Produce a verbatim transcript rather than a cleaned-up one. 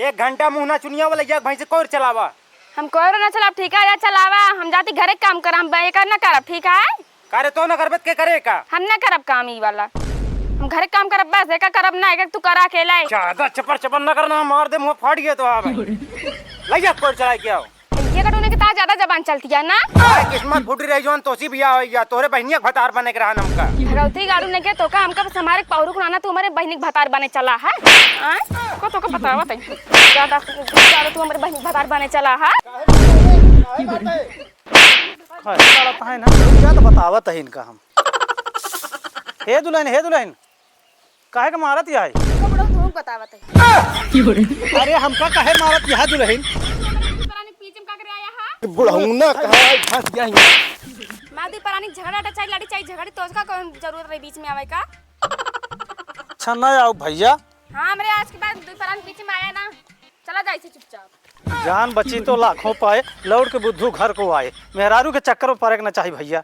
एक घंटा मुँह ना चुनिया वाला, या भैंसे कोर चलावा। हम कोर ना चलाब, ठीक है, या चलावा, हम जाती घरे काम करब, हम एकर ना करब, ठीक है? करे तो ना करबे, के करे का? हम ना करब काम ई वाला, हम घरे काम करब बस, एकर करब ना, एकर तू करा अकेला है। ज्यादा चपर चपर ना करना, मार दे, मुँह फाट गया तो आ भाई। ले जा, कोर चला के आओ। ये कटोने के ताज ज्यादा जबान चलती है ना। अरे किस्मत फूटी रही जौन तोसी बियाह होई गया, तोहरे बहिनिया के भतार बने के रहन हमका। भगवती गाड़ू ने के तोका हमका बस हमारे पौरुख नाना तू हमारे बहिनी के भतार बने चला है। आय? को तोका बतावा तई। ज्यादा, ज्यादा तू हमारे बहिनी के भतार बने चला है। काहे लड़त है ना? रुक जा तो बतावत है इनका हम। हे दुल्हन, हे दुल्हन, काहे के मारत यह है? हमका बुढ़ऊ धोख बतावत है। अरे हमका काहे मारत यह दुल्हन? पीछे में का करे आया है? बुढ़ौना कहाँ है? फंस गया है। माँ दी परानी झगड़ा टा चाहे लड़ी चाहे झगड़ी तो उसका कौन जरूरत रही बीच में आवे का? अच्छा ना आओ भैया। हाँ, हमरे आज के बाद दो परानी बीच में आया ना, चला जाए से चुपचाप। जान बची तो लाखों पाए, लौट के बुद्धू घर को आए। मेहरारू के चक्कर में पड़े के ना चाही भैया।